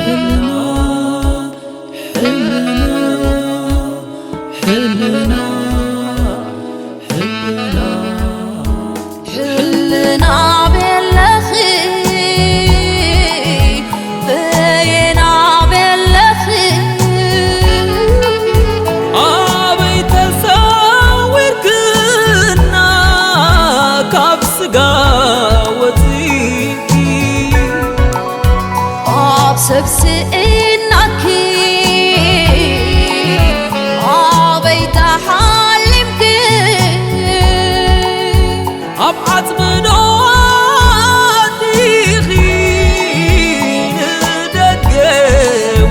ሕልና፣ ሕልና፣ ሕልና፣ ሕልና ቤለኺ፣ በየና ቤለኺ፣ ኣበይ ተሰዊርክና ካብ ስጋ ወፂእኪ፣ ኣብ ሰብ ስኢናኪ ኣበይ ተሓሊምኪ፣ ኣብ ዓጽሚ ዶ ኣቲኺ ንደገ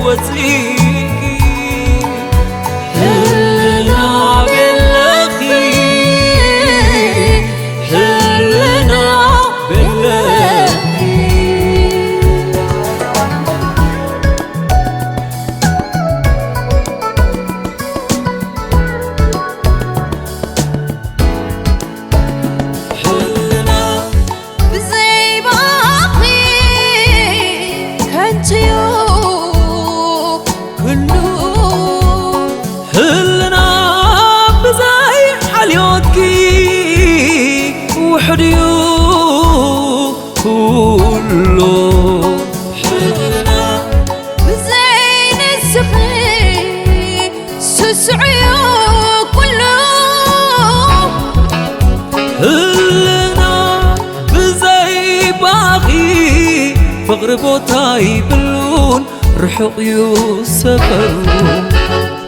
ወጺእኪ፣ ህልና ቤለኺ፣ ህልና ቤለኺ። ህልና ብዘይ ባኺ ከንቱ'ዩ ኩሉ። ህልና ብዘይ ሓልዮትኪ ውሑድ'ዩ ኩሉ። ህልና ብዘይ ንስኺ ስሱዕ'ዩ ኩሉ። ህልና ብዘይ ባኺ ፍቕሪ ቦታ ይብሉን ርሑቕ እዩ ሰፈሩ።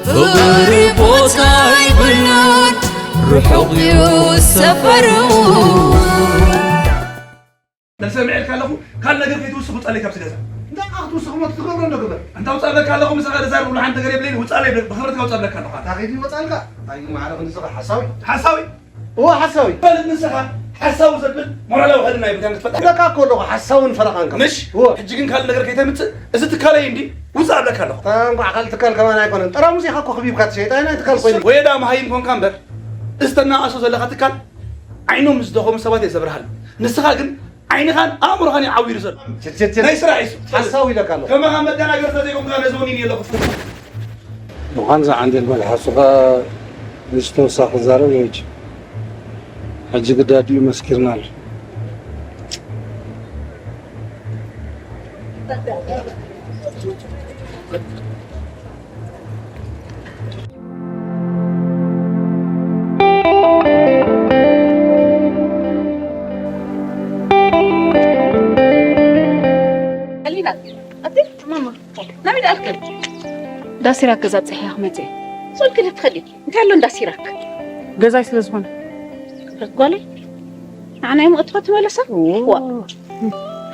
ፍቕሪ ቦታ ይብሉን ርሑቕ እዩ ሰፈሩ። ተሰሚዐልካ ኣለኹ፣ ካልእ ነገር ከይትውስኽ ውጻለይ ካብዚ ገዛ። እንታይ ክትውስኽ እሞ ትገብሮ እንዶ ግበር። ኣንታ ውጻ እብለካ ኣለኹ፣ ምሳኻ ተዛረብ፣ ሓንቲ ነገር የብለይን፣ ውጻለይ እብለ-፣ ብኽብረትካ ውጻ እብለካ ኣለኹ። እንታይ ከይትወጻልካ? እንታይ እዩ ማዕረ ክንስኻ ሓሳዊ? ሓሳዊ? እወ፣ ሓሳዊ። በል ንስኻ ሓሳዊ ዘብል ሞራላዊ ሃልና እዩ፣ ብታን ክትፈልጥ። እብለካ እኮ ኣለኹ፣ ሓሳውን ፈረቓን ከም። ምሽ? እወ። ሕጂ ግን ካልእ ነገር ከይተምጽእ፣ እዚ ትካለይ እንዲ፣ ውጻ እብለካ ኣለኹ። እታ እንኳዕ ካልእ ትካል ከማን ኣይኮነን። ጠራሙዝ ኢኻ እኮ ክቢብካ ትሸይጥ፣ ኣይ ናይ ትካል ኮይኑ። ወየዳ መሃይም ኮንካ እምበር፣ እዚ ተናኣሶ ዘለኻ ትካል ዓይኖም ምስ ደኸሙ ሰባት እየ ዘብርሃሉ። ንስኻ ግን ዓይንኻን ኣእምሮኻን እዩ ዓዊሩ ዘሎ። ችት፣ ችት፣ ችት። ናይ ስራሕ እዩ። ሓሳዊ ኢለካ ኣለኹ። ከማኻ መደናገር እንተዘይኮንካ ነዚ ወኒን የለኹ። ምዃን ዝዓንዴል መልሓሱኻ ንእሽቶ ንሳ ክዛረብ ይወጅ። ሕጂ ግዳዲኡ መስኪርና ኣሎ። ሰሊና፣ ኣቲ ማማ፣ ናበይ ደኣልክን? ዳስ ኢራክ ገዛ ኣብጺሐ ክመጽእ። ጾልኪ ልትኸዲ፣ እንታይ ኣሎ እንዳ ሲራክ? ገዛይ ስለ ዝኾነ። ክብረት ጓለይ፣ ንዓና እዮም እትኸ ትመለሳ? እዎ። ዋ፣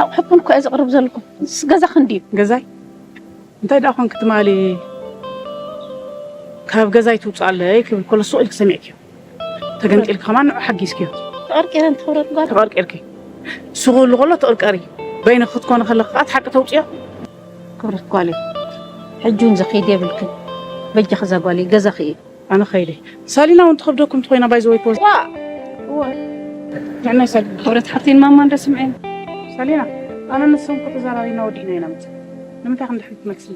ኣቑሑትኩም እኮ እየ ዘቕርብ ዘለኹ። ንስ ገዛኽን ድዩ? ገዛይ? እንታይ ደኣ ኾንክ ትማሊ ካብ ገዛይ ትውፅኣለይ ክብል ከሎ ሱቕ ኢልክ ሰሚዕክዮ። ተገምጢልክ ከማን ንዑ ሓጊዝክዮ። ተቐርቂረ እንተ ክብረት ጓል። ተቐርቂርኪ። እሱ ክህሉ ከሎ ተቐርቀሪ። በይንኺ ክትኮኒ ከለኺ ከኣ እቲ ሓቂ ተውፅዮ። ክብረት ጓለይ፣ ሕጂ እውን ዝኸይድ የብልክን። በጃኺ እዛ ጓለይ ገዛኺ እዩ። ኣነ ኸይደ። ሳሊና እውን ትኸብደኩም እንተኾይና ባይ ዘ ወይ ፖስት። ዋ! እወ። ጥዕናይ ሳሊና። ክብረት ሓፍተይን ማማ እንዳ ስምዐን። ሳሊና፣ ኣነ ንስኹም እኮ ተዛራሪብና ወዲእና ኢና መፅእ። ንምንታይ ከም ድሕሪት ትመልስኒ?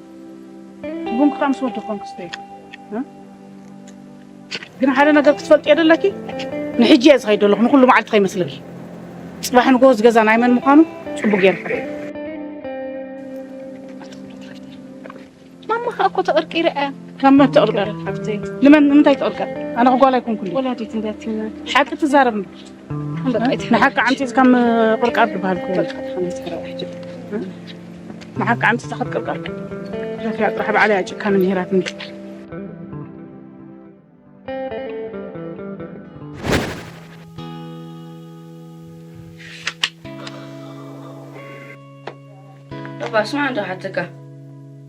ቡን ክኣ ምስ ወደኹም ክስተ እዩ። እ? ግን ሓደ ነገር ክትፈልጥዮ ደለኪ፣ ንሕጂ እየ ዝኸይድ ዘለኹ፣ ንኹሉ መዓልቲ ከይመስለኪ። ጽባሕ ንግሆ እዚ ገዛ ናይ መን ምዃኑ ጽቡቕ ገይርካ። ማማ ኸኣ እኮ ተቐርቂረ እያ። ካብ መን ተቐርቀረ? ሓፍተይ። ንመን፣ ንምንታይ ተቐርቀረ? ኣነ ጓል ኣይኮንኩን ድየ? ወላዲት እንዳቲና። ሓቂ ትዛረብ። ንሓቂ ዓምፂ እስካብ ምቕርቃር ትበሃል እኮ። ንሓቂ ዓምፂ እስካብ ትቅርቀር። ረፊያ ጥራሕ ባዕላ እያ ጭካነ ምሂራትኒ። ባባ፣ ስማዕ እንዶ ሓተካ።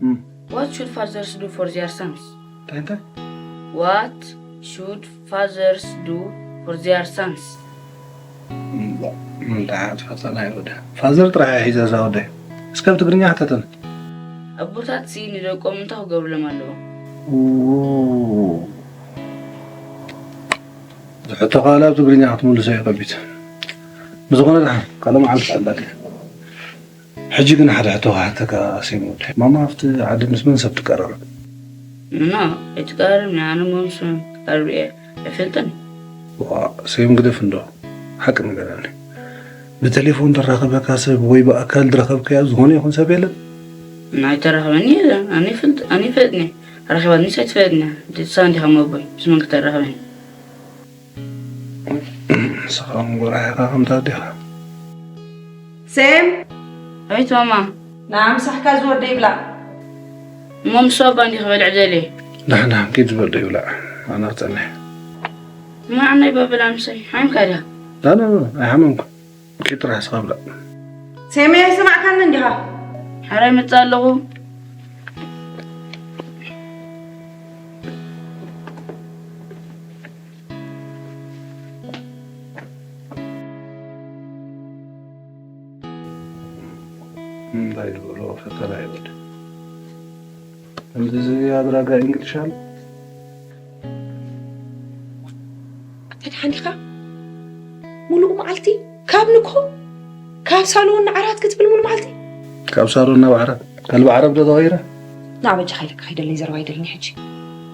እም። What should fathers do for their sons? እንታይ እንታይ? What should fathers do for their sons? እም፣ እንታይ ሓተታ ናይ ወደ? ፋዘር ጥራሕ እያ ሒዛ እዛ ወደ። እስከ ብትግርኛ ሓተተን። ኣቦታትሲ ንደቆም እንታይ ክገብሩሎም ኣለዎም? ኡ፣ እዚ ሕቶ ካላ ኣብ ትግርኛ ክትምልሶ ይኸቢድ። ብዝኾነ ደሓን፣ ካልእ መዓልቲ ክዕለል እየ። ሕጂ ግን ሓደ ሕቶ ክሓተካ ኣሴም ወደይ። ማማ ኣብቲ ዓዲ ምስ መን ሰብ ትቀራረብ? ምና ኣይትቀራረብን እያ። ኣነ እሞ ምስ መን ክቀራረብ እየ? ኣይፈልጥን። ዋ፣ ሴም ግደፍ እንዶ። ሓቂ ንገረኒ። ብቴሌፎን ተራኸበካ ሰብ ወይ ብኣካል ዝረኸብካዮ ዝኾነ ይኹን ሰብ የለን? ናይ ተራኸበኒ የለን። ኣነ ይፈልጥ-፣ ኣነ ይፈልጥን እየ። ረኺባትኒስ ኣይትፈልጥን እያ። ንሳ እንዲኻ እሞ ኣቦይ፣ ምስ መን ክተራኽበኒ? ንስኻ እውን ጎራሕ ኢኻ ከምታ ኣዴኻ። ሴም! ኣቤት ማማ። ንዓ ምሳሕካ ዝወደይ ይብላዕ። እሞ ምስ ኣባ እንዲኺ ክበልዕ ደልየ። ደሓን ደሓን ኪድ ዝወደይ ይብላዕ። ኣነ ክጸንሕ። እሞ ንዓይ ባብላ ምሳይ ሓሚምካ ዲኻ? ላ ላ ላ ኣይሓመምኩ። ኪድ ጥራሕ ንስኻ ብላዕ። ሴም ኣይሰማዕካኒ እንዲኻ? ሓራይ መጽእ ኣለኹ። እንታይ ዝበሎ ፈተና ይብል። ከምዚ ዝያድ ራጋ እንግሊሽ ኣሎ። ኣታ ደሓን ዲኻ? ሙሉእ መዓልቲ ካብ ንግሆ ካብ ሳሎን ንዓራት ክትብል ሙሉ መዓልቲ? ካብ ሳሎን ናብ ዓራት? ከልቢ ዓረብ ዶ ተቐይረ? ንዓ በጃኻ ኢለካ ከይደለይ ዘረባ ኣይደልን ሕጂ።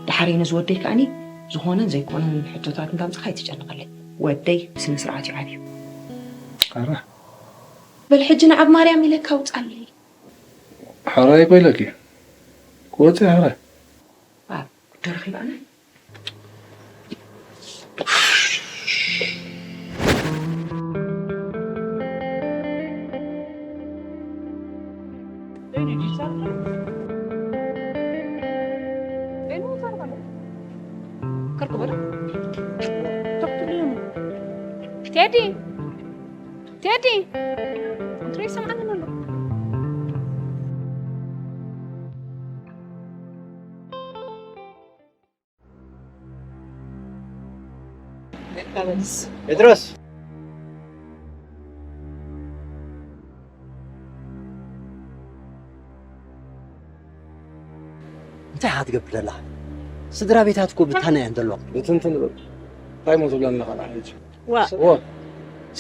ደሓረይ ነዚ ወደይ ከኣኒ ዝኾነን ዘይኮነን ሕቶታት እንዳምጻኻ ኣይትጨንቐለይ። ወደይ ብስነ ስርዓት እዩ ዓብዩ። ኣረ። በል ሕጂ ንዓብ ማርያም ኢለካ ኣውጻለይ። ሓራይ እኮ ኢለኪ። ክወጽእ ሓራይ። ኣብ ደረኺ በኣና። ቴዲ፣ ቴዲ፣ እንታይ ይሰማዓኒ ኣሎ? ጴጥሮስ! እንታይ ኢኻ ትገብር ዘለኻ? ስድራ ቤታት እኮ ብታና እየን ዘለዋ። ብትንትን በል። እንታይ እሞ ትብለኒ ኣለኻ ንዓይ ሕጂ? ዋ። ዎ።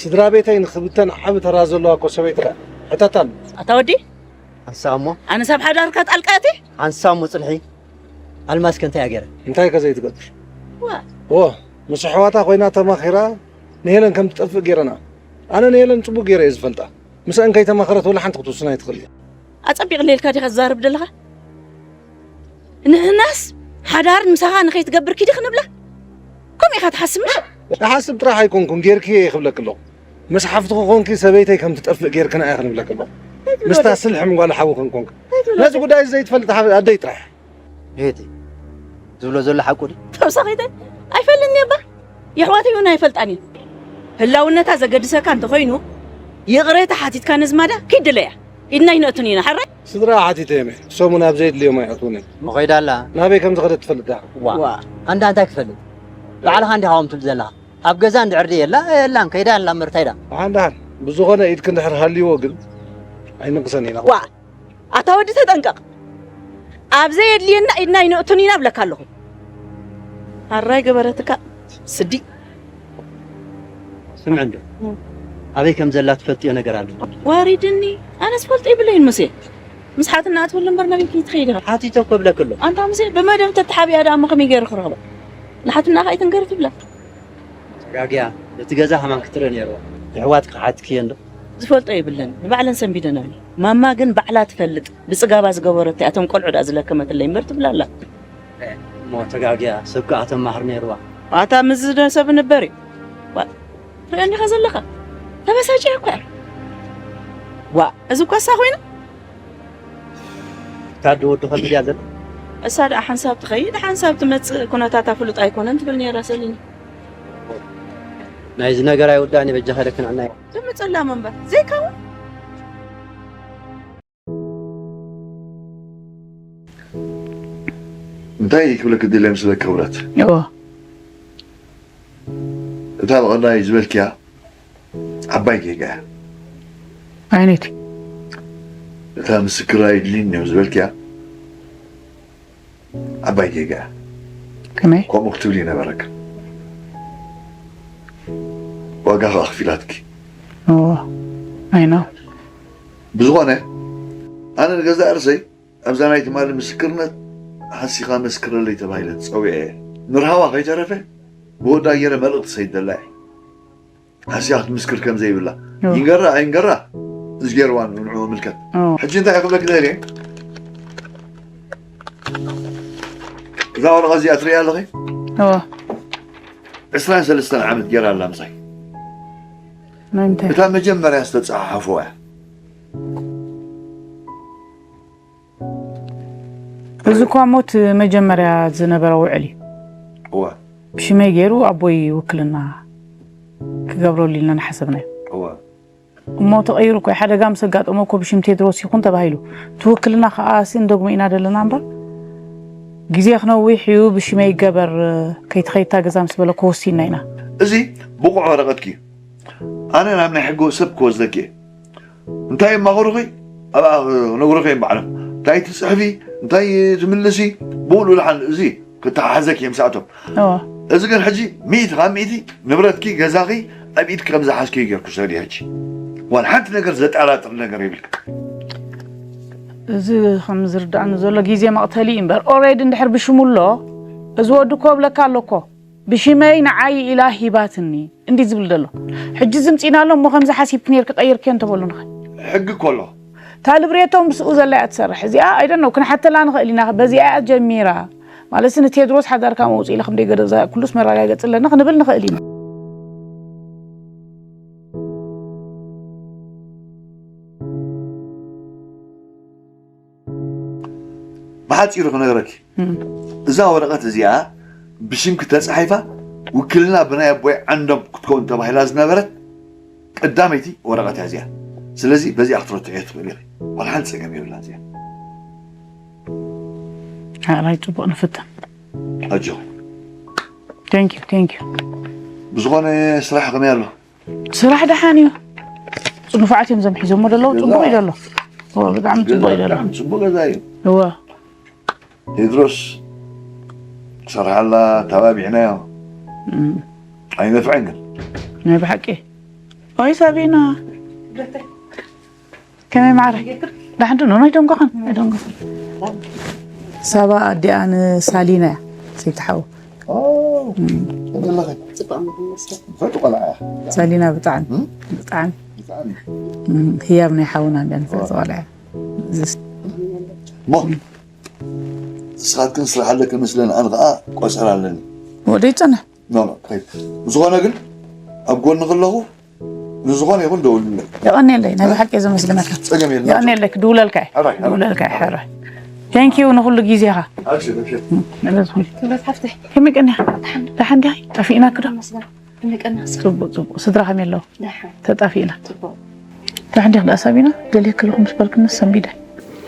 ስድራ ቤተይ ንኽብተን ዓቢ ተራ ዘለዋ እኮ ሰበይቲ እያ። ሕተታ ኣሎ። ኣታ ወዲ? ሓንሳእ እሞ? ኣነስ ኣብ ሓዳርካ ጣልቃ ኣትየ? ሓንሳእ እሞ ጽንሒ። ኣልማዝ ከ እንታይ እያ ገይራ? እንታይ ከ ዘይትገብር? ዋ። ዎ፣ ምስ ኣሕዋታ ኮይና ተማኺራ ንሄለን ከም ትጠፍእ ገይረና። ኣነ ንሄለን ጽቡቕ ገይረ እየ ዝፈልጣ። ምስኣን ከይተማኸረት ወላ ሓንቲ ክትውስን ኣይትኽእል እያ። ኣጸቢቕለይ ኢልካ ዲኻ ትዛረብ ዘለኻ? ንሕናስ ሓዳር ምሳኻ ንኸይትገብር ኪዲ ክንብላ? ከምኡ ኢኻ ትሓስብ ምሽ? እሓስብ ጥራሕ ኣይኮንኩን፣ ጌርክዮ እየ ክብለኪ ኣለኹ። ምስ ሓፍትኺ ኮንኪ ሰበይተይ ከም ትጠፍእ ጌርክና እያ ክንብለኪ ኣለኹ። ምስታ ስልሕም ጓል ሓዊ ክንኮንክ። ነዚ ጉዳይ እዚ ዘይትፈልጥ ሓ-፣ ኣደይ ጥራሕ። እህቲ፣ ዝብሎ ዘሎ ሓቁ ድዩ? ተውሳኺተ ኣይፈልጥን እየ እባ። የሕዋተይ እውን ኣይፈልጣን እየን። ህላውነታ ዘገድሰካ እንተኾይኑ፣ ይቕሬታ ሓቲትካ ነዝማዳ ኪድ ድለያ። ኢድና ኣይነእቱን ኢና፣ ሓራይ? ስድራ ሓቲተ እየ። ሰሙን ኣብ ዘየድልዮም ኣይኣትዉን እዮም። መኸይዳ ኣላ። ናበይ ከም ዝኸደት ትፈልጥ ዲኻ? ዋ። ዋ። ኣንዳ እንታይ ክፈልጥ? ባዕልኻ እንዲኻ ከምኡ ትብል ዘለኻ። ኣብ ገዛ እንድሕር ደየላ፣ የላን፣ ከይዳ ኣላ፣ እምበር እንታይ ኢዳ? ደሓን፣ ደሓን። ብዝኾነ ኢድኪ እንድሕር ሃልይዎ ግን ኣይንቕሰን ኢና። ዋ። ኣታ ወዲ ተጠንቀቕ። ኣብ ዘየድልየና ኢድና ኣይነእቱን ኢና እብለካ ኣለኹ። ኣራይ ገበረትካ ስዲ። ስምዒ እንዶ። እም። ኣበይ ከም ዘላ ትፈልጥዮ ነገር ኣሎ? ዋሪድኒ። ኣነስ ፈልጦ ይብለይን ሙሴ። ምስ ሓትና ኣትብል እምበር ናበይ ከይትኸይድ ኢኻ? ሓቲተ እኮ እብለኪ ኣለኹ። ኣንታ ሙሴ ብመደብ ተተሓቢኣ ደኣ እሞ ከመይ ገይረ ክረኽባ? ንሓትናኻ ኣይትንገሪ ትብላ። ተጋግያ፣ ነቲ ገዛ ከማን ክትርኢ ነይርዋ። የሕዋትኪ ሓትክዮ እንዶ? ዝፈልጦ የብለን። ንባዕለን ሰንቢደናኒ። ማማ ግን ባዕላ ትፈልጥ። ብጽጋባ ዝገበረቶ እያ። እቶም ቆልዑ ደኣ ዝለከመትለይ እምበር ትብላ ኣላ። እሞ ተጋግያ፣ ሰብ ከኣ ተማህር ነይርዋ። ኣታ ምስዚ ሰብ ንበር እዩ። ዋ፣ ትርእዮ እንዲኻ ዘለኻ? ተበሳጭያ እኮ እያ። ዋ፣ እዚ እኳ እሳ ኮይና? እታ ኣደ ወዲ ከልቢ ድያ ዘላ? እሳ ደኣ ሓንሳብ ትኸይድ፣ ሓንሳብ ትመጽእ፣ ኩነታታ ፍሉጥ ኣይኮነን ትብል ነይራ ሰሊኒ። ናይዚ ነገር ኣይውዳእን እዩ፣ በጃኻ ኢለ ክንዕና እየ። ትምጸላ መንበር፣ ዘይከውን። እንታይ ክብለኪ ደልየ ምስለኪ ክብረት? እዎ። እታ ብቐዳይ ዝበልክያ ዓባይ ጌጋ እያ። ኣይነቲ? እታ ምስክር ኣይድልይን እዮም ዝበልክያ ዓባይ ጌጋ እያ። ከመይ? ከምኡ ክትብሊ ይነበረካ። ዋጋ ኸኣ ኣኽፊላትኪ። እዎ። ኣይኖ። ብዝኾነ ኣነ ንገዛእ ርእሰይ ኣብዛ ናይ ትማሊ ምስክርነት ሃሲኻ መስክረለይ ተባሂለ ተጸዊዐ እየ። ንርሃዋ ከይተረፈ ብወዳ ገይረ መልእኽቲ ሰይደላ እየ። ሃሲኻ ክትምስክር ከም ዘይብላ እዎ። ይንገራ ኣይንገራ እዝጌርዋን ንዑ ምልከት። እዎ። ሕጂ እንታይ ክብለክ ደልየ? እዛ ወረቐት እዚኣ ትርእያ ኣለኺ? እዎ። ዕስራን ሰለስተን ዓመት ገይራ ኣላ ምሳይ። ምንታይ? እታ መጀመርያ ዝተጸሓሓፍዋ እያ። እዚ እኳ ሞት መጀመርያ ዝነበረ ውዕል እዩ። እዋ። ብሽመይ ገይሩ ኣቦይ ውክልና ክገብረሉ ኢልና ንሓሰብናዮ። እዋ። እሞ ተቐይሩ እኮ እዩ። ሓደጋ ምስ ኣጋጠሞ እኮ ብሽም ቴድሮስ ይኹን ተባሂሉ። እቲ ውክልና ከኣ ሲ ንደግሞ ኢና ዘለና እምበር፣ ግዜ ክነዊሕ እዩ ብሽመይ ይገበር፣ ከይትኸይድ እታ ገዛ ምስ በለ እኮ ወሲንና ኢና። እዚ ብቑዕ ወረቐትኪ እዩ። ኣነ ናብ ናይ ሕጊ ሰብ ክወስደኪ እየ። እንታይ የማኽሩኺ? ኣብኣ ክነግሩኺ እዮም ባዕሎም። እንታይ ትጽሕፊ፣ እንታይ ትምልሲ፣ ብኡ ልኡል ሓን እዚ ክተሓሓዘኪ እዮም ሰኣቶም። እዎ። እዚ ግን ሕጂ ሚእቲ ካብ ሚእቲ ንብረትኪ፣ ገዛኺ ኣብ ኢድኪ ከም ዝሓዝኪ እዩ ጌርኩ ሰዲ ሕጂ። ዋላ ሓንቲ ነገር ዘጠራጥር ነገር የብልኪ። እዚ ከም ዝርዳእኒ ዘሎ ግዜ መቕተሊ እዩ እምበር፣ ኦሬዲ እንድሕር ብሽሙ ኣሎ፣ እዚ ወዲ እኮ እብለካ ኣሎ እኮ፣ ብሽመይ ንዓይ ኢላ ሂባትኒ እንዲ ዝብል ዘሎ። ሕጂ ዝምጺና ኣሎ እሞ ከምዚ ሓሲብኪ ኔርኪ ቀይርኪዮ እንተበሉንኸ? ሕጊ እኮ ኣሎ። እታ ልብሬቶ ምስኡ ዘላ እያ ትሰርሕ። እዚኣ ኣይደኖ ክንሓተላ ንኽእል ኢና። በዚኣ እያ ጀሚራ። ማለትሲ ንቴድሮስ ሓዳርካ መውፅእ ኢለ ከምደይ ገደዛ ኩሉስ መረጋገፂ ኣለና ክንብል ንኽእል ኢና። ብሓጺሩ ክነግረኪ፣ እም። እዛ ወረቐት እዚኣ ብሽምኪ ተጻሒፋ ውክልና ብናይ ኣቦይ ዓንዶም ክትከውን ተባሂላ ዝነበረት ቀዳመይቲ ወረቐት እያ እዚኣ። ስለዚ በዚኣ ክትረትዕዮ ትኽእሊ ኢኺ። ዋላ ሓንቲ ጸገም የብላን እዚኣ። ሓራይ ጽቡቕ ንፍትን። ኣጆኺ። Thank you, thank you። ብዝኾነ ስራሕ ከመይ ኣሎ? ስራሕ ደሓን እዩ። ንፉዓት እዮም ዘምሒዞሞ ዘለዉ፣ ገዛ። ጽቡቕ እዩ ዘሎ። እዎ፣ ብጣዕሚ ጽቡቕ እዩ ዘሎ። ብጣዕሚ ጽቡቕ ገዛ እዩ። እዎ። ቴድሮስ ሰርሓላ ተባቢዕናዮ። እም። ኣይነፍዐን ግን። ናይ ብሓቂ። ኦይ ሳቢና። ከመይ ማዕረ? ደሓን ዶ? ናይ ደንጎኻን፣ ናይ ደንጎኻን። ሳባ ኣዲኣ ንሳሊና እያ፣ ሰይቲ ሓው። ኦ፣ እም። ከመይ ኣለኺ? ጽቡቕ መመሰል። ፈቱ ቆልዓ እያ። ሳሊና ብጣዕሚ፣ እም? ብጣዕሚ። ብጣዕሚ። እም፣ ህያብ ናይ ሓውና እንድያ ንፈልጦ ቆልዓ። ዝስ- እሞ፣ ንስኻትክን ስራሕ ኣለክን መስለን፣ ኣነ ኸዓ ቆጸራ ኣለኒ። ወደይ ጸንሕ። ኖ፣ ኖ፣ ከይድ። ብዝኾነ ግን፣ ኣብ ጎንኺ ኣለኹ፣ ንዝኾነ ይኹን ደውልለይ። የቐንየለይ፣ ናይ ብሓቂ እየ ዘመስግነካ። ጸገም የለን። የቐንየለይ፣ ክድውለልካ እየ። ሕራይ፣ ሕራይ። ክድውለልካ እየ፣ ሕራይ። Thank you ንኹሉ ግዜኻ። ኣብሽር፣ ኣብሽር። መለስ ኹን። ክብረት ሓፍተይ። ከመይ ቀኒኻ? ደሓን። ደሓን ዲኻ? ጠፊእናኪ ዶ? ይመስገን። ከመይ ቀኒኻ? ጽቡቕ፣ ጽቡቕ። ስድራ ከመይ ኣለዉ? ደሓን። ተጣፊእና። ጽቡቕ። ደሓን ዲኻ ደኣ ሳቢና? ደልየኪ ኣለኹ ምስ በልክኒ ሰንቢደ።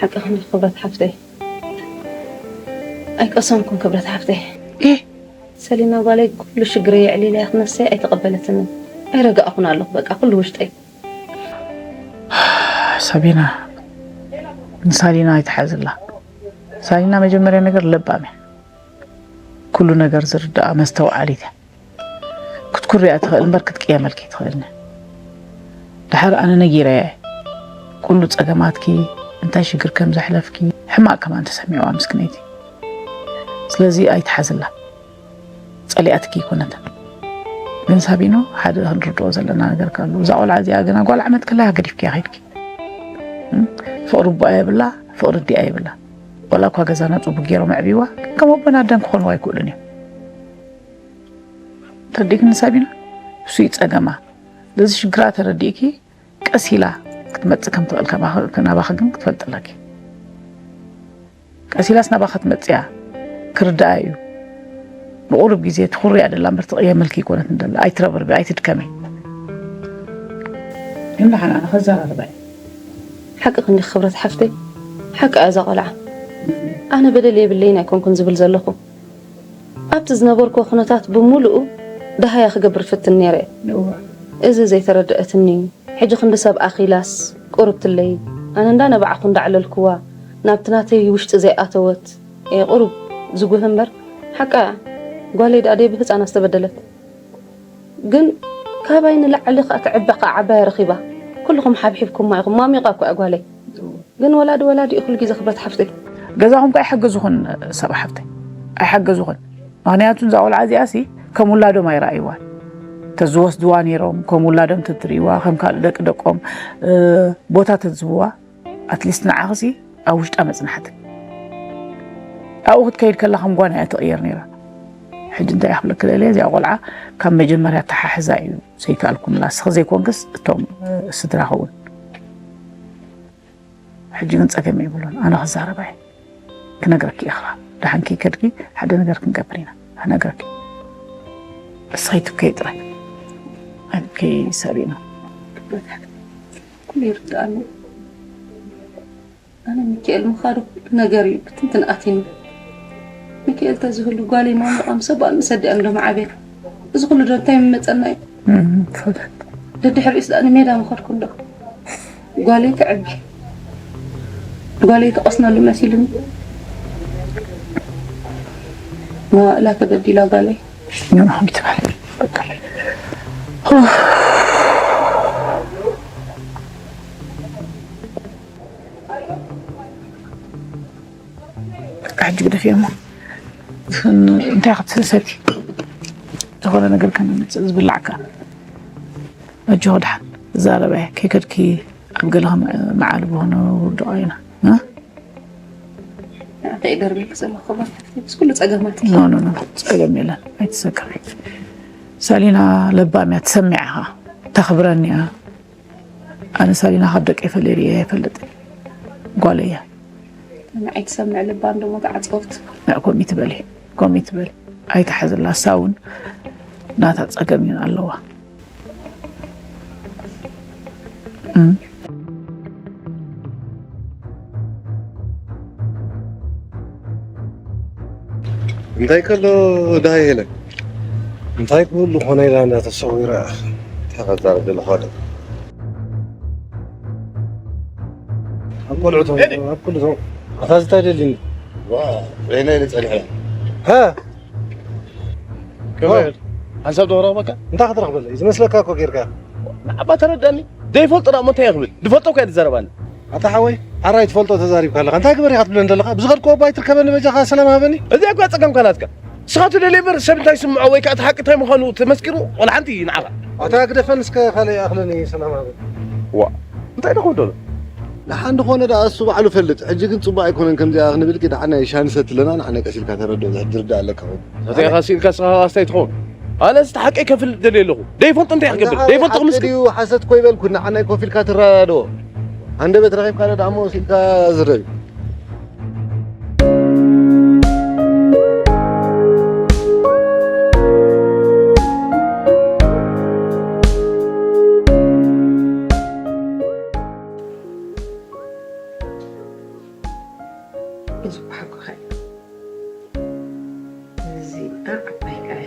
ሓቅኺ ክብረት ሓፍተይ። ኣይቀሰንኩን ክብረት ሓፍተይ። ኤ? ሰሊና ጓለይ ኩሉ ሽግረይ የዕሊለያ ክትነሰይ ኣይተቐበለትንን። ኣይረጋእኹን ኣለኹ በቃ ኩሉ ውሽጠይ። ሳቢና፣ ንሳሊና ኣይትሓዝላ። ሳሊና መጀመርያ ነገር ለባም እያ። ኩሉ ነገር ዝርድኣ መስተውዓሊት እያ። ክትኩርያ ትኽእል እምበር ክትቅየመልኪ ኣይትኽእልን እያ። ድሓር ኣነ ነጊረያ እየ። ኩሉ ጸገማትኪ፣ እንታይ ሽግር ከም ዘሕለፍኪ፣ ሕማቕ ከማን ተሰሚዕዋ ምስክነይቲ። ስለዚ ኣይትሓዝላ። ጸሊኣትኪ ኣይኮነትን። ግን ሳቢኖ፣ ሓደ ክንርድኦ ዘለና ነገር ኣሎ። እዛ ቆልዓ እዚኣ ግና ጓል ዓመት ከላ ገዲፍክያ ከይድኪ። እም? ፍቕሪ ኣቦኣ የብላ፣ ፍቕሪ ኣዲኣ የብላ። ዋላ እኳ ገዛና ጽቡቕ ገይሮም ኣዕብይዋ፣ ግን ከም ኣቦን ኣደን ክኾንዋ ኣይክእሉን እዮም። ተረዲእክኒ ሳቢና? እሱ እዩ ጸገማ። ነዚ ሽግራ ተረዲእኪ፣ ቀስ ኢላ ክትመጽእ ከም ትኽእል ከማኸ-፣ ናባኸ ግን ክትፈልጥ ኣለኪ። ቀስ ኢላስ ናባኸ ትመጽእ እያ፣ ክርድኣ እዩ። ንቑሩብ ግዜ ትኹርያ ደላ እምበር ትቕየመልኪ ኣይኮነትን ደላ። ኣይትረብርቢ፣ ኣይትድከሚ። ግን ደሓን ኣነ ከዘራርባ እየ። ሓቂ ክንዲ ክብረት ሓፍተይ፣ ሓቂ እያ እዛ ቆልዓ። ኣነ በደል የብለይን ኣይኮንኩን ዝብል ዘለኹ። ኣብቲ ዝነበርኩዎ ኩነታት ብምሉኡ ደሃያ ክገብር ፍትን ነይረ እየ። እዋ። እዚ ዘይተረድአትኒ፣ ሕጂ ክንዲ ሰብ ኣኺላስ ቁርብትለይ፣ ኣነ እንዳነባዕኹ እንዳዕለልክዋ፣ ናብቲ ናተይ ውሽጢ ዘይኣተወት እየ ቁሩብ ዝጉህ እምበር፣ ሓቃ እያ። ጓለይ ደኣ ደይ ብህፃና ዝተበደለት። ግን ካባይ ንላዕሊ ከኣ ትዕበ ከኣ ዓባያ ረኺባ። እኮ ኩልኹም ሓብሒብኩማ ኢኹም። ማሚቓ እኮ እያ ጓለይ። ግን ወላዲ ወላዲ እዩ ኩሉ ግዜ ክብረት ሓፍተይ። ገዛኹም ከ ኣይሓገዙኹን ሰብ ሓፍተይ? ኣይሓገዙኹን። ምኽንያቱ እዛ ቆልዓ እዚኣሲ ከም ውላዶም ኣይረኣይዋን። ተዝወስድዋ ነይሮም፣ ከም ውላዶም ተትርእይዋ፣ ከም ካልእ ደቂ ደቆም፣ እ፣ ቦታ ተዝህብዋ፣ ኣትሊስት ንዓኽሲ ኣብ ውሽጣ መጽናሕቲ። ኣብኡ ክትከይድ ከላ ከም ጓና እያ ትቕየር ነይራ። ሕጂ እንታይ እያ ክብለኪ ደልየ፣ እዚኣ ቆልዓ ካብ መጀመርያ ኣተሓሕዛ እዩ ዘይከኣልኩምላ። ንስኺ ዘይኮንክስ እቶም፣ እ፣ ስድራኺ እውን። ሕጂ ግን ጸገም የብሉን። ኣነ ክዛረባ እየ። ክነግረኪ እየ ኸዓ። ደሓን ከይከድኪ ሓደ ነገር ክንገብር ኢና። ክነግረኪ። እስኺ ትብከይ ጥራይ። ኣይትብከይ ሰሪና። ኩሉ ይርድኣኒ። ኣነ ሚካኤል ምኻዱ ኩሉ ነገር እዩ ብትንትን ኣትዩኒ። ሚካኤል ተዝህሉ ጓለይ ማሙቓ ምስ ኣቦኣ ምስ ኣዲኣን ዶ ምዓበየት? እዚ ኩሉ ዶ እንታይ ምመጸና እዩ? እም፣ ትፈልጥ። ደድሕሪኡስ ደኣ ንሜዳ ምኸድኩ ኣለኹ። ጓለይ ትዕቢ። ጓለይ ትቐስነሉ መሲሉኒ። መዋእላ ተበዲላ ጓለይ። ኖ፣ ኖ፣ ከምቲ ትበሃል። በቃ። በቃ ሕጂ ግደፍዮ እሞ። እን-፣ እንታይ ክትሰቲ? ዝኾነ ነገር ከነምጽእ ዝብላዕካ። ኣጆኺ ደሓን። ዛረባይ ከይከድኪ ኣብ ገለ ከም መዓል ብሆነ ውድኦ ኢና። እ? እንታይ ደርብልኪ ዘለኹ ባካትኪ? ምስ ኩሉ ጸገማትኪ። ኖ፣ ኖ፣ ኖ። ጸገም የለን። ኣይትሰከፊ። ሳሊና ለባም እያ፣ ትሰምዕ ኢኻ። ተኽብረኒ እያ። ኣነ ሳሊና ካብ ደቀይ ፈለየ ርእየ ኣይፈልጥን። ጓለይ እያ። ንዓይ ትሰምዕ ልባ እንዶ ሞት ዓጸውት። ንዕ ኮሚ ትበሊ፣ ኮሚ ትበሊ። ኣይትሓዝላ፣ እሳ እውን ናታ ጸገም እዩ ኣለዋ። እም። እንታይ ከሎ ደሃይ ሄለን? እንታይ ክህሉ ኾነ ኢላ እንዳተሰዊራ። እንታይ ከዛርብ ዘለኹ ኣለ? ኣብ ቆልዑቶም፣ ኣብ ኩሉቶም። ኣታ ዝታይ ደሊኒ? ዋ፣ ሬና ኢለ ጸኒሐ። ሃ? ከመይ? ሓንሳብ ዶ ክረኽበካ? እንታይ ክትረኽበለይ? ዝመስለካ እኮ ጌርካ። ንዓባ ተረዳኒ። ዘይፈልጦ ደኣ እሞ እንታይ እየ ክብል? ዝፈልጦ እኮ እየ ዝዛረብ ኣነ። ኣታ ሓወይ፣ ሓራይ ትፈልጦ ተዛሪብካ ኣለኻ። እንታይ ግበር ኢኻ ትብለኒ ዘለኻ? ብዝኸድክዎ እባ ኣይትርከበኒ በጃኻ፣ ሰላም ሃበኒ። እዚኣ እኮ ጸገምካ ናትካ። ንስኻ ትደልዮ እምበር ሰብ እንታይ ይስምዖ ወይ ከኣ እቲ ሓቂ እንታይ ምዃኑ ተመስኪሩ ቆልዓ ሓንቲ ንዓኻ። ኣታ ግደፈኒ እስከ ካልእ ይኣኽለኒ፣ ሰላም ሃበኒ። ዋ፣ እንታይ ደኹም ደሎ? ደሓን ዝኾነ ደኣ እሱ ባዕሉ ፈልጥ። ሕጂ ግን ጽቡቕ ኣይኮነን ከምዚኣ ክንብልኪ፣ ደሓን ናይ ሻሂ ንሰቲ ኣለና፣ ንዓና ቀስ ኢልካ ተረድኦ፣ ዝርዳእ ኣለካ ኮይኑ። ሰተኻ ስኢልካ ንስኻ ኣስታይ ትኸውን። ኣነ እቲ ሓቀይ ከፍልጥ ደልየ ኣለኹ። ደይፈልጦ እንታይ ክገብር? ደይፈልጦ ሓቂ ክምስክር። ድዩ ሓሰት እኮ ይበልኩ፣ ንዓና ኮፍ ኢልካ ትረዳድኦ። ሃንደበት ረኺብካ ደኣ እሞ ስኢልካ ዝረብ። እዚ ዓባይ ቃያ።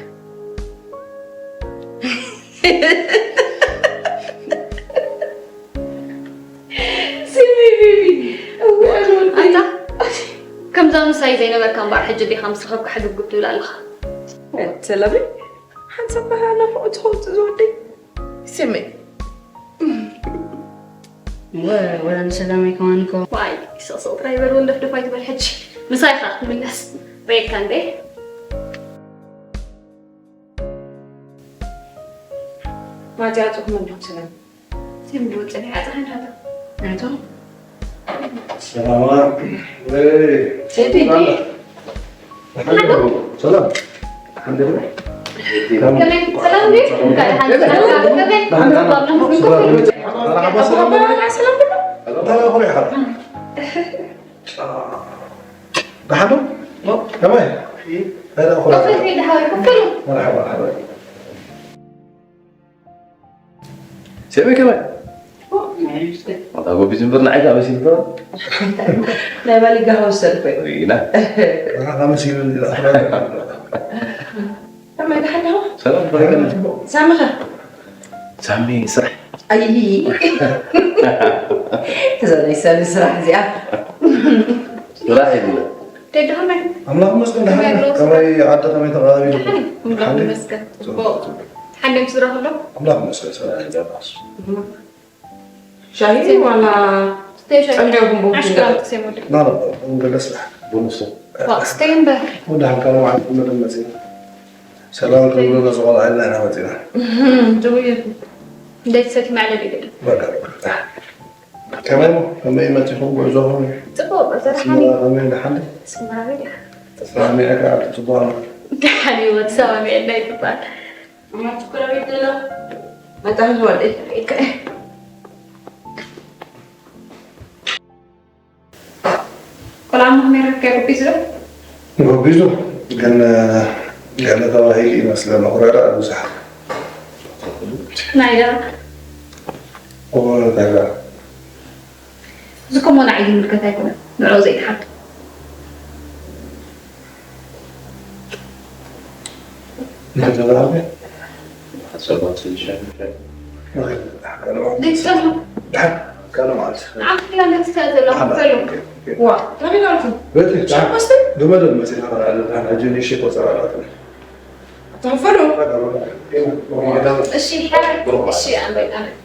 ስሚ ቢቢ፣ እወ፣ ኣታ፣ ከምዛ ምሳይ ዘይነበርካ እምበኣር፣ ሕጂ ዲኻ ምስ ረኸብካ ሕግብግብ ትብል ኣለኻ? ሰላመይ፣ ሓንሳብ ባህላ ናፍቖት ዝኸውጽእ ዝወደይ። ስሚ። ወ-፣ ወላ ንሰላመይ ከማን እኮ። ዋይ፣ ስቕስቕ ጥራይ በል፣ ወንደፍደፍ ኣይትበል ሕጂ። ምሳይ ኢኻ ክትምለስ። ርእየካ እንዴ? ማትያስ፣ ጽሑፍ መን ዲኹም ሰላም? ስም ዲኹም ጽኒሕ፣ ኣጽሓን ሃታ። ናቱ። ሰላማ። ቴዲ። ሰላም። ከመይ? ሰላም ድዩ? እንኳዕ ደሓን መጻእካ። ከመይ? ደሓን፣ ደሓን። ሰላም ድዩ? ደሓን ዶ? ከመይ? ኮፍ ኢልካ ደሓን፣ ኮፍ ኢሉ። መርሓባ፣ መርሓባ። ሰበይ ከመይ? ኦ፣ ናይ ውሽጢ። ኣታ ጎቢዝ እምበር ንዓይ ከኣ መሲልካ። ናይ ባሊጋ ሃውስ ሰልፍ እዩ። ኢና። ንዓኻ መሲሉ እንዲ ኣኽባር። ከመይ ደሓን ዲኻ? ሰላም፣ ከመይ ከመይ? ሳሚ ኸ? ሳሚ ስራሕ። ኣይ። እዛ ናይ ሳሚ ስራሕ እዚኣ። ስራሕ የብላ። ደድኻ መን? ኣምላኽ ይመስገን፣ ደሓን። ከመይ ኣሎ? ከመይ ዓዲ፣ ከመይ ተቐባቢሉ? ደሓን፣ ኣምላኽ ይመስገን። ጽቡቕ። ሓንደም ስድራ ከሎ? ኣምላኽ ይመስገን፣ ሰላም። እህ። ሻሂ ዋላ ስተይ ሻሂ። ጸሚዕኩም ቡን ኣሽከራ ክትሰይሙ። ና ና፣ እንገለ ስራሕ ቡን ውስጥ። ዋ፣ ስተይ እምበር። ወደ ሀንካሎ ማለት መደመጽ ሰላም ክብሉ ነዝቆልዓ ኢልና ኢና መጺና። ጅቡየት። እንዴት ሰቲ ማዕለል ይብል። በቃ በቃ። ከመይ ከመይ መጺኹም ጉዕዞኹም? ጽቡቅ፣ ተረሓኒ። ከመይ ደሓን? ስማሪ። ሰላም ኢኻ? ጽቡቅ። ደሓን ህይወት ሰማሚ እንዳይ ትባል። ማትኩረቤት ደሎ መጣን ወደ ቆላም ሜረ ከጉቢዝ ዶ ጎቢዙ ግን ገለ ተባሂሉ ይመስለኒ። ኩረዳ ብዙሕ ናይዳ ኩረዳ ዝከሞ ንዓይ ዝምልከት ኣይኮነን። ንዕኡ ዘይትሓቱ። እንተተባሃለ ዘይትጸልሙ። ካልእ ማለት ንዓኹም ክላለ ትስተ ዘለኹም በሉ። ዋ፣ ናበይ ናልኩም? በቲ ሸቆስቲ? ብመደብ መጺና ከለና ኣለና ሕጂ ንእሽተይ ቆጸራ ኣላትና ተኸፈሉ። እሺ፣ ሓራይ። እሺ፣ ኣንበይ፣ ኣንበይ።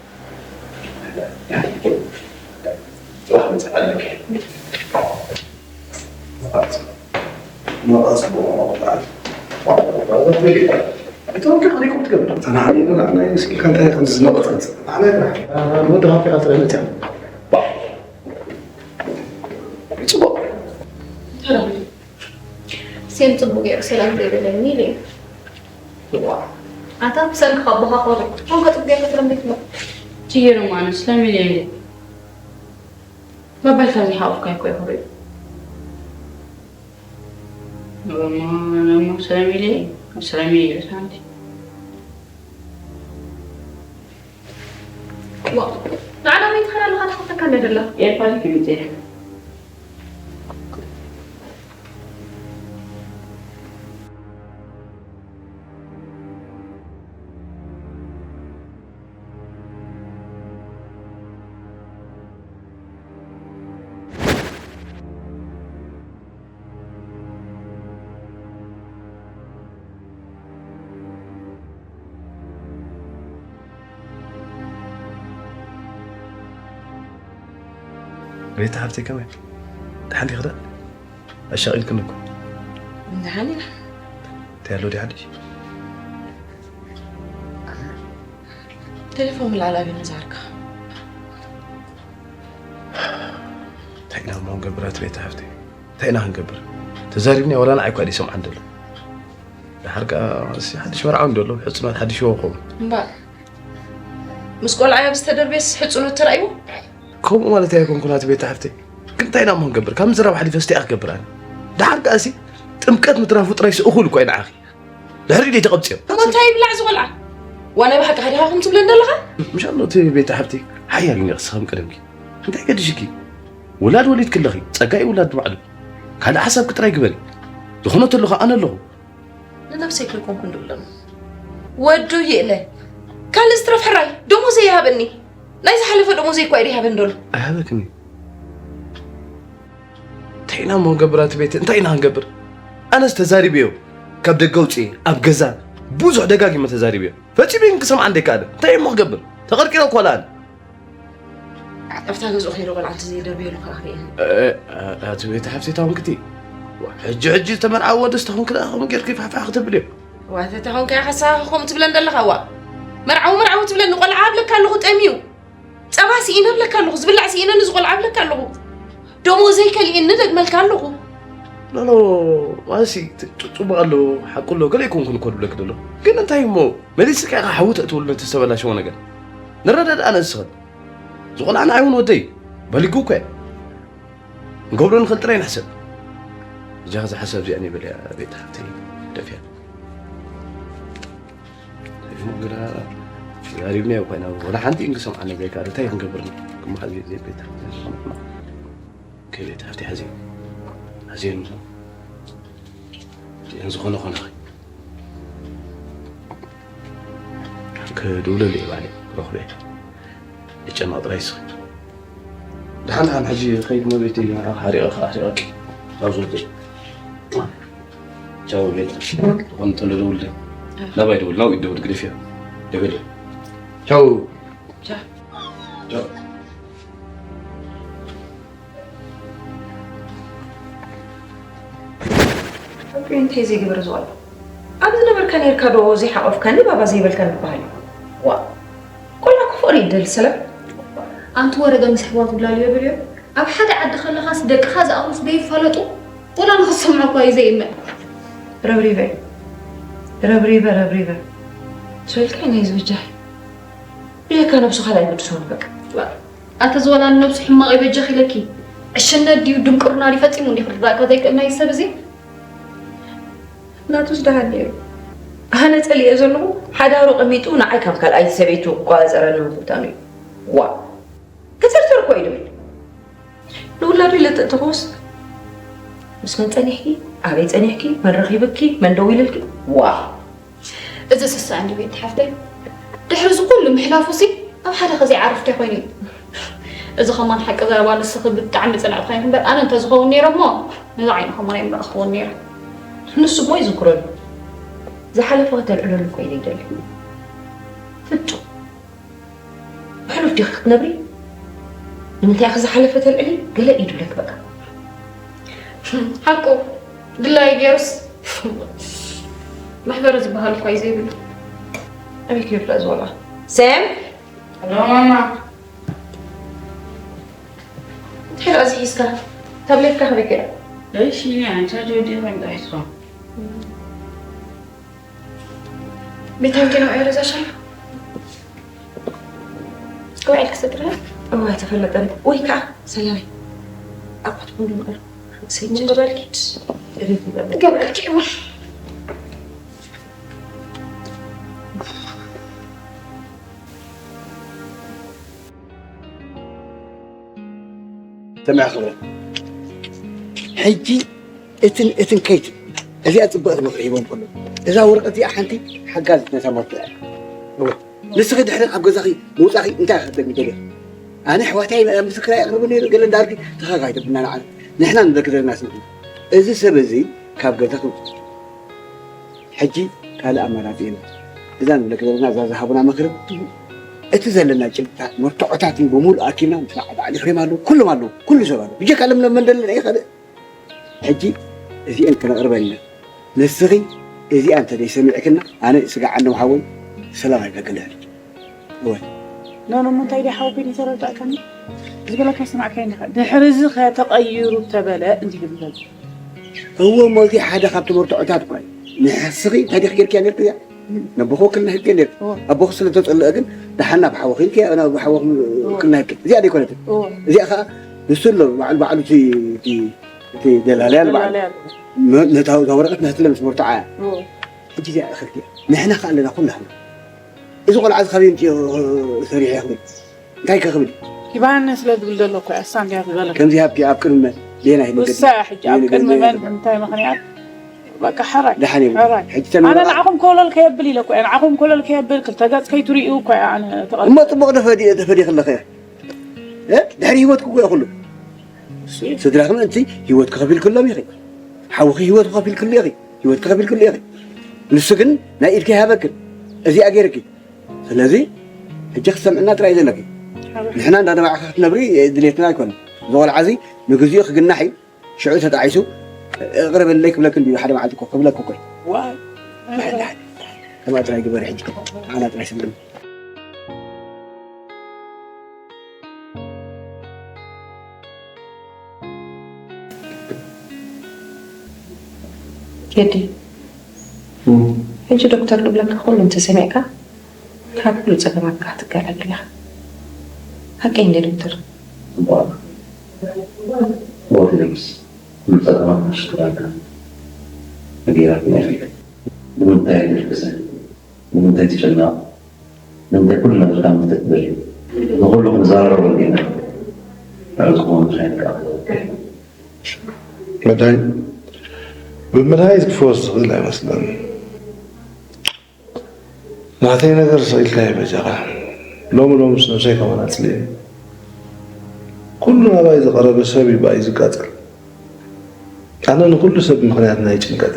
ጽቡቅ ሴም ጽቡቅ ገይሩ ሰላም ዘይበለኒ ኢለ እየ። ዋ፣ ኣታ ብሰንኪ ካብ ቦኻ ኮሪ። ኮንከ ጽቡቅ ገይሩ ሰላም ዘይትብሎ። ትየሩ ማነ ስለሚልየ እንዴ? መበል ካብ ዝሓወፍካ ይኮ ይኮሪ። ነሞ ነሞ ስለሚልየ ስለሚልየ ሳንቲ። ዋ፣ ንዓና መይትኸዳ ኣለኻ ተኸተካ እንደ ደላ። ኤርፓል ክምጽእ። ቤታ ሓብተይ ከመይ? ደሓን ዲኺ ደኣ? ኣሻቒልክኒ እኮ። ደሓን ኢና። እንታይ ኣሎ ድዩ ሓድሽ? ቴሌፎን ምልዓል ኣብይ ምዝሃርካ? እንታይ ኢና እሞ ክንገብር ኣቲ ቤታ ሓብተይ? እንታይ ኢና ክንገብር? ተዛሪብናዮ ዋላ ንዓይ እኳ ድዩ ሰምዓኒ ዘሎ? ደሓር ከኣ እዚ ሓድሽ መርዓዊ እንዶ ኣሎ፣ ሕጹናት ሓድሽ ይወ ክኸውን። እምበኣር ምስ ቆልዓ ኣብ ዝተደርበየስ ሕጹኖት ተራእይዎ? ከምኡ ማለት ኣይኮንኩን ኣቲ ቤታ ሓብተይ። ግን እንታይ ኢና እሞ ክንገብር? ካብ ምዝራብ ሓሊፈ ስታይ ክገብር ኣነ? ደሓር ከኣሲ ጥምቀት ምድራፉ ጥራይሲ እኹል እኳ እዩ ንዓኺ። ድሕሪኡ ደይ ተቐብጽዮ። እሞ እንታይ ይብላዕ እዚ ቆልዓ? ዋና ብሓቂ ሓዲኻ ከም ትብለን ዘለኻ? ምሻሎ እቲ ቤታ ሓብተይ ሓያል እኒኦ ክስኸም ቅድምኪ። እንታይ ገድሽኪ? ውላድ ወሊድኪ ኣለኺ። ጸጋይ ውላድ ባዕሉ። ካልእ ሓሳብኪ ጥራይ ግበሪ። ዝኾነ ተሎ ኸኣ ኣነ ኣለኹ። ንነብሰይ ከይኮንኩ እንድብሎም ወዱ ይእለ ካልእ ዝትረፍ ሕራይ ደሞዘይ ይሃበኒ። ናይ ዝሓለፈ ደሞዘይ እኳ እዩ ይሃበኒ ደሎ። ኣይሃበክን እዩ። እንታይ ኢና እሞ ክንገብር ኣቲ ቤቲ? እንታይ ኢና ክንገብር? ኣነስ ተዛሪበዮ ካብ ደገ ኣውፅኤ ኣብ ገዛ ብዙሕ ደጋጊመ ተዛሪበዮ። ፈፂሙ ግን ክሰምዓ እንደይከኣለ እንታይ እሞ ክገብር? ተቐርቂረ እኮ ኣነ። ኣብታ ገዝኡ ከይደ ቆልዓ እንተዘይደርብየሉ ከዓ ክርኢ። ኣቲ ቤቲ ሓፍቲ እታ ወንክቲ ሕጂ ሕጂ ዝተመርዓወ ወደስ ተኾንክ ደኣ ከምኡ ጌርኪ ፋሕፋሕ ክትብል እዮ። ዋተ ተኾንካ ሓሳኻ ከምኡ ትብለን ዘለኻ ዋ መርዓዊ መርዓዊ ትብለኒ ቆልዓ ኣብለካ ኣለኹ ጠምዩ ጸባ ስኢነ ኣብለካ ኣለኹ ዝብላዕ ስኢነ ንዝቆልዓ ኣብለካ ኣለኹ ደሞዘይ ከሊእኒ ደግመልካ ኣለኹ። ኖኖ ማሲ ጽቡቕ ኣሎ ሓቁ ኣሎ ገለ ይኮንኩን እኮ ድብለክ ደሎ ግን እንታይ እሞ መሊስካ ኢኻ ሓዊ ተእትወሉ ነቲ ዝተበላሸወ ነገር ንረዳድኣ ነንስኽን ዝቖልዓ ንዓይ እውን ወደይ በሊጉ እኮ እየ ንገብሮ ንኽእል ጥራይ ንሕሰብ እጃ ከዚ ሓሳብ እዚኣ ነበል እያ ቤት ሓፍተይ ደፍያ ተሪብናዮ እኮ ኢና ወላ ሓንቲ እንክሰምዓና ዘይከኣል እንታይ ክንገብር ክመሓዝ ቤት ከቤት ሃፍቲ ሓዚ ሓዚን እዚአን ዝኾነ ኾነ ክድውለሉ እየ ባዕለ ክረኽበ እጨነቕ ጥራይ ስኺ ደሓን ደሓን ሕጂ ኸይድ መቤት ሓሪቐ ኣሕሪቐኪ ናብ ዝወደይ ቻው ቤት ዝኾነ እንተሎ ደውልለይ ናባይ ደውል ናብኡ ደውል ግደፍዮ ደውል ቻው ቻው እንታይ ዘይገበረ ዝዋል? ኣብ ዝነበርካ ነርካ ዶ ዘይሓቆፍካኒ ባባ ዘይበልካኒ ዝበሃል እዩ? ዋ፣ ቆልዓ ክፍቅር ይደል ሰላም። ኣንቲ ወረደ ምስ ኣሕዋቱ ላልዮ ብልዮ። ኣብ ሓደ ዓዲ ከለኻስ ደቅኻ ዝኣኽሉስ ደይፋለጡ? ወላ ንኽሰምዖ እኳ እዩ ዘይእመን። ረብሪበ፣ ረብሪበ፣ ረብሪበ። ሰልካ ናይ ዝበጃሕ። ብጀካ ነብሱ ካልኣይ ግድሶ በቃ። ኣተ ዝወላ ንነብሱ ሕማቕ ይበጃኽ ኢለኪ። ዕሽነት ድዩ ድንቁርና ድዩ ፈጺሙ እንዲኹ ክርዳእካ ዘይክእል ናይ ሰብ እዚ? ናቱስ ደሃን ነይሩ። ኣነ ጸሊኤ ዘለኹ ሓዳሩ ቀሚጡ ንዓይ ካብ ካልኣይቲ ሰበይቱ ክቆጻጸረኒ ምፍታኑ እዩ። ዋ፣ ክጽርጽር እኮ እዩ ድብል። ንውላዱ ይለጥጥ ተኾስ ምስ መን ጸኒሕኪ፣ ኣበይ ጸኒሕኪ፣ መን ረኺብኪ፣ መን ደዊልልኪ? ዋ። እዚ ስሳ እንዲ ቤት ሓፍተይ ድሕሪ እዚ ኩሉ ምሕላፉ ሲ ኣብ ሓደ ኸዚ ዓረፍተ ኮይኑ እዩ። እዚ ኸማን ሓቂ ዘረባ ንስኺ ብጣዕሚ ጽንዕቲ ኮይንኪ እምበር ኣነ እንተዝኸውን ነይረ እሞ ነዚ ዓይኒ ኸማን ኣይምረእኽዎን ነይረ። ንሱ እሞ ይዝክረሉ። ዝሓለፈ ከተልዕለሉ እኮ ኢለ ይደሊ። ፍጹም። ብሕሉፍ ዲኺ ክትነብሪ? ንምንታይ ኢኺ ዝሓለፈ ተልዕሊ? ገለ ኢዱ ለክ በቃ። ሓቁ ድላይ ገይሩስ መሕፈሪ ዝበሃል እኳ እዩ ዘይብሉ። ኣበይ ክብል ዝወላ? ሰም? ሎ ማማ። እንታይ ደኣ እዚ ሒዝካ? ታብሌትካ ከመይ ከ? እሺ፣ ኣንቻ ጆዲ ኮይን ጣሒስካ። ቤታንኪ ነው ኤረዛሻ? ውዕል ክሰድረ? እዋ ተፈለጠ። ወይ ከኣ ሰላም። ኣቆት ቡን ምቕር። ሰይድ ቡን ገበልኪ? እቤት ይበል። ገበልኪ እዋ። ሰምዐ ክብረ። ሕጂ እትን፣ እትን ከይት እዚኣ ጽብቕቲ ምኽሪ ሂቦም ከሎ፣ እዛ ወረቐት እዚኣ ሓንቲ ሓጋዝ ነታ መርትዖ እያ። እወ። ንስኺ ድሕሪ ካብ ገዛኺ ምውጻኺ እንታይ ክትደግሚ ደሊኺ? ኣነ ኣሕዋተይ ምስክር ኣየቕርብን ነይሩ፣ ገለ እንዳበልኪ ተኻጋይ ተብልና ንዓና። ንሕና ንደቂ ዘለና ስምዒ። እዚ ሰብ እዚ ካብ ገዛኺ ውጽእ። ሕጂ ካልእ ኣማራጺ የለን። እዛ ንብለኪ ዘለና እዛ ዝሃቡና ምኽሪ፣ እቲ ዘለና ጭብጥታት፣ መርትዖታት ብምሉእ ኣኪብና፣ ምስ በዓል ኤፍሬም ኣለዉ፣ ኩሎም ኣለዉ፣ ኩሉ ሰብ ኣለዉ። ብጀካ ለምለም መንደለ ናይ ካልእ። ሕጂ እዚአን ክነቕርበን ኢና። ንስኺ እዚኣ እንተ ደይሰሚዕክና፣ ኣነ ስጋዕ ዓንዶም ሓወይ ሰላም ኣይብለክን ድሕሪ። እወ። ኖ፣ ኖ፣ እሞ እንታይ ድዩ ሓወይ ዘይተረዳእካኒ? ዝበለካ ስማዕካኒ ኢኻ። ድሕሪ እዚ ኸ ተቐይሩ ተበለ እንዲሉ ይብል። እወ፣ እሞ እዚ ሓደ ካብቲ መርትዖታት እኳ እዩ። ንስኺ እንታይ ዲኺ ጌርክያ ኔርኪ እዚኣ? ነቦኺ ውክልና ሂብክዮ ኔርኪ። እወ። ኣቦኺ ስለ ተጸልአ ግን ደሓን ናብ ሓወኺ ኢልኪ፣ ናብ ሓወኺ እወ። ውክልና ሂብኪ። እዚኣ ደይኮነትን? እወ። እዚኣ ኸኣ ንሱ ኣሎ፣ ባዕሉ፣ ባዕሉ እቲ፣ እቲ፣ እቲ ደላልያ ኣሎ፣ ባዕሉ። ደላልያ ኣሎ። መ-፣ ነታ፣ እታ ወረቐት ናትለ ምስ መርትዓ እያ። እወ። ሕጂ እዚኣ እኽልኪ እያ። ንሕና ኸኣ ኣለና ኩሉ ሃሎ። እዚ ቆልዓ እዚ ካበይ ኣምጺኦ ሰሪሑ እየ ክብል? እንታይ ከ ክብል? ኪባን ስለ ዝብል ዘሎ እኮ እያ፣ እሳ እንድያ ዝበለት። ከምዚ ሃብኪ ኣብ ቅድሚ መን? ሌና ይነገር። ውሳ ሕጂ ኣብ ቅድሚ መን? እንታይ ምኽንያት? በቃ፣ ሕራይ። ደሓን እዩ። ሕራይ። ሕጂ ተን ኣነ ንዓኹም ኮለል ከየብል ኢለ እኮ እየ፣ ንዓኹም ኮለል ከየብል፣ ክልተ ገጽ ከይትርእዩ እኮ እየ ኣነ ተቐ- እሞ ጽቡቕ ዶ ፈዲ-፣ ተፈዲኽለኺ እያ? እ? ድሕሪ ህይወትኪ እኮ እየ ኩሉ። እሱ እዩ። ስድራኺ ምእንቲ ህይወት ከኸፊልክሎም ኢኺ። ሓውኺ ህይወት ከኸፊልክሉ ኢኺ። ህይወት ከኸፊልክሉ ኢኺ። ንሱ ግን ናይ ኢድኪ ይሃበክን። እዚኣ ገይርኪ። ስለዚ፣ ሕጂ ክትሰምዕና ጥራይ ዘለኪ። ሓወይ። ንሕና እንዳደማዕካ ክትነብሪ ድሌትና ኣይኮነን። እዚ ቆልዓ እዚ ንግዚኡ ክግናሕ እዩ። ሽዑ ተጣዒሱ፣ "እቕርብለይ" ክብለኪ እንድዩ ሓደ መዓልቲ እኮ፣ ክብለኪ እኮ እዩ። ዋይ። ድሓን፣ ድሓን። ከምኣ ጥራይ ግበሪ ሕጂ። ንዓና ጥራይ ስምዕና። ቴዲ፣ እም። ሕጂ ዶክተር ዝብለካ ኩሉ እንተሰሚዕካ፣ ካብ ኩሉ ጸገማትካ ክትገላገል ኢኻ። ሓቀይ እንደ ዶክተር? እዋእ። እወ፣ ፊሊክስ፣ ኩሉ ጸገማትና ሽክራትና ነጊራትና እያ። ንምንታይ ትልቅሰ? ንምንታይ ትጨነቕ? ንምንታይ ኩሉ ነገርካ ምፍታሕ ትደሊ? ንኹሉ ክንዘራረበሉ ኢና። ልዕሊ ዝኾነ ምኽንያት ከኣ። መድሃይ-፣ ብመድሃኒት ክፍወስ ዝኽእል ኣይመስለንን። ናተይ ነገር ስቕ ኢልካ ይበጃኻ። ሎሚ ሎምስ ነብሰይ ከማን ኣጽልየ። ኩሉ ናባይ ዝቐረበ ሰብ እዩ ብኣይ ዝቃጸል። ኣነ ንኹሉ ሰብ ምኽንያት ናይ ጭንቀት።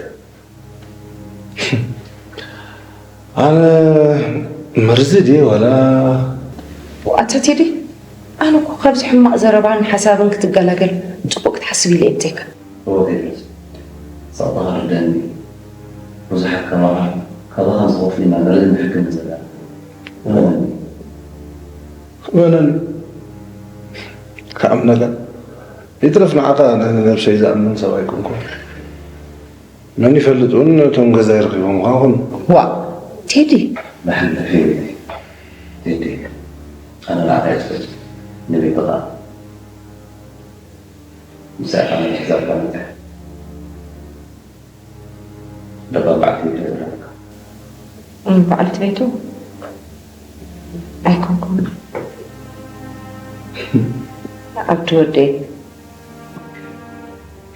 ኣነ መርዚ ድየ ዋላ? ኣታ ቴዲ፣ ኣነ እኮ ካብዚ ሕማቕ ዘረባን ሓሳብን ክትገላገል ጽቡቕ ክትሓስብ ኢለ እየ ብዘይካ። እወ ቴድሮስ፣ ጸቕጥኻ ርደኒ። ብዙሓት ከማኻ ካባኻ ዝኸፍሉ ኢና ንርኢ ብሕጊ ንጸልእ። እመነኒ። እመነኒ። ክኣምነካ። ይትረፍ ንዓኻ፣ ኣነ ንነብሰይ ዝኣምን ሰብ ኣይኮንኩን። መን ይፈልጥ እውን ነቶም ገዛይ ረኺቦምኻ ይኾኑ። ዋእ ቴዲ። መሓለፊ ቴዲ። ኣነ ንዓኻ እየ ዝፈልጥ። ንቤተኻ። ምሳኻ ምትሕዛብ ከምንታይ? ደባ በዓልቲ ቤቱ ዘለካ። እም፣ በዓልቲ ቤቱ ኣይኮንኩን። ኣብቲ ወደይ።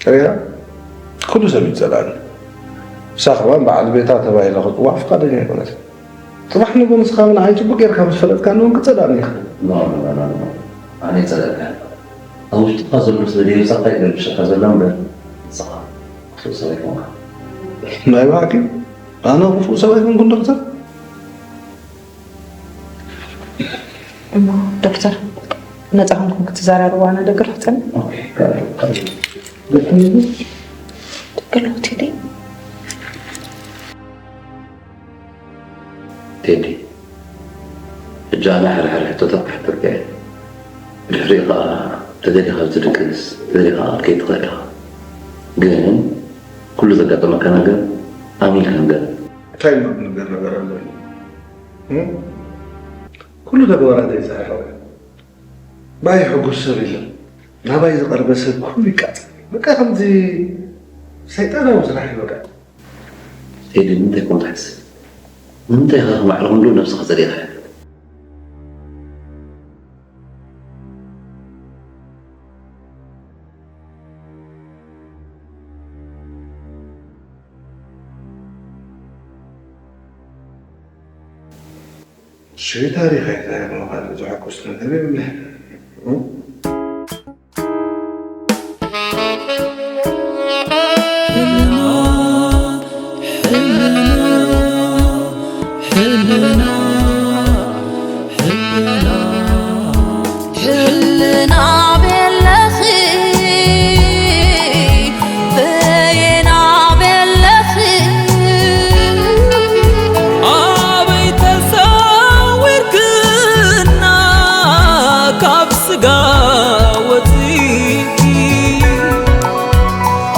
ሪኣ፣ ኩሉ ሰብ እዩ ዝጸልኣኒ። ንሳ ከማን በዓል ቤታ ተባሂላ ክጽዋዕ ፍቓደኛ ኣይኮነትን። ጽባሕ ንግሆ ንስኻ ንዓይ ጽቡቕ ጌርካ ምስ ፈለጥካኒ እውን ክጸልኣኒ ይኽእል። ኖ፣ ኖ፣ ኖ፣ ኖ፣ ኖ። ኣነ ይጸልኣካ። ኣብ ውሽጥኻ ዘሎ ስለ ዘይወጻኻ እዩ ዘርብሸካ ዘሎ እምበር፣ ንስኻ ክፉእ ሰብ ኣይኮንካ። ናይ ብሓቂ? ኣነ ክፉእ ሰብ ኣይኮንኩን ዶክተር። እሞ ዶክተር፣ ነጻ ኮንኩም ክትዘራረቡ ኣነ ደገ ክጸንሕ? ኦኬ፣ ቀርብ፣ ቀርብ። ደገ ኣለዎ ቴዲ። ቴዲ፣ ሕጂ ኣነ ሓደ ሓደ ሕቶታት ክሕተካ እየ። ድሕሪኡ ከኣ ተደሊኻ ክትድቅስ፣ ተደሊኻ ከይትኽእል ኢኻ። ግን ኩሉ ዘጋጠመካ ነገር ኣሚንካ ንገር። እንታይ ኢልና ክንገር ነገር ኣሎ? እም? ኩሉ ተግባራተይ ዝሓሸወ። ብኣይ ሕጉስ ሰብ የለን። ናባይ ዝቐርበ ሰብ ኩሉ ይቃጸል። በቃ ከምዚ ሰይጣናዊ ስራሕ እዩ በቃ። ቴዲ፣ ንምንታይ ከምኡ ትሓስብ? ንምንታይ ኢኻ ማዕረ ክንድኡ ነብስኻ ጸሊእኻ? ሽይ ታሪኽ ኣይተረኽበ ካልእ ዘሐጉስ ነገር የብልህ። ሕልና ቤለኺ በየና ቤለኺ ኣበይ ተሰዊርክና ካብ ስጋ ወፂእኪ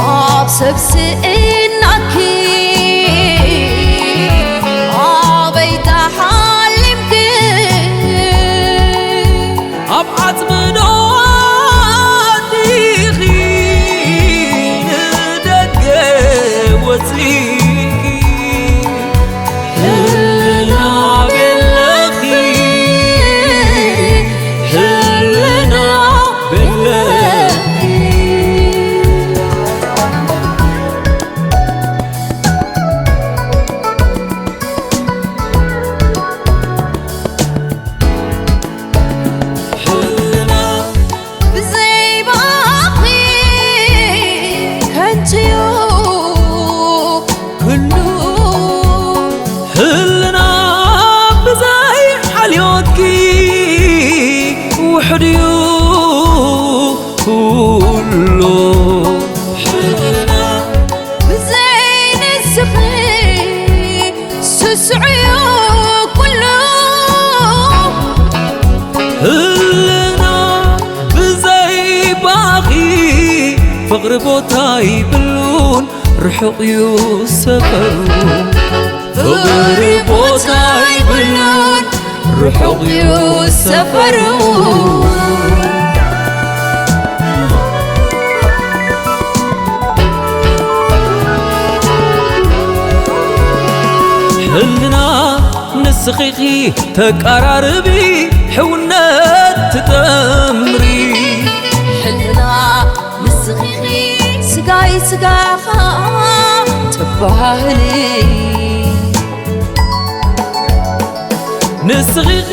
ኣብ ሰብ ስኢናኪ ኣበይ ተሓሊምኪ ኣብ ዓጽሚ ዶ ኣቲኺ ንደገ ወጺእኪ? ህልና ቤለኺ፣ ህልና ቤለኺ። ህልና ብዘይ ባኺ ከንቱ'ዩ ኩሉ። ህልና ብዘይ ሓልዮትኪ ውሑድ'ዩ ኩሉ። ህልና ብዘይ ንስኺ ስስዑ ኩሉ። ህልና ብዘይ ባኺ ፍቕሪ ቦታ ይብሉን ርሑቕ እዩ ሰፈሩ። ፍቕሪ ቦታ ይብሉን ርሑቕ እዩ ሰፈሩ። ህልና ንስኺ ኢኺ ተቀራርቢ ሕውነት ትጠምሪ። ሕልና ንስኺ ኢኺ ስጋይ ስጋኻ ተባህሊ። ንስኺ ኢኺ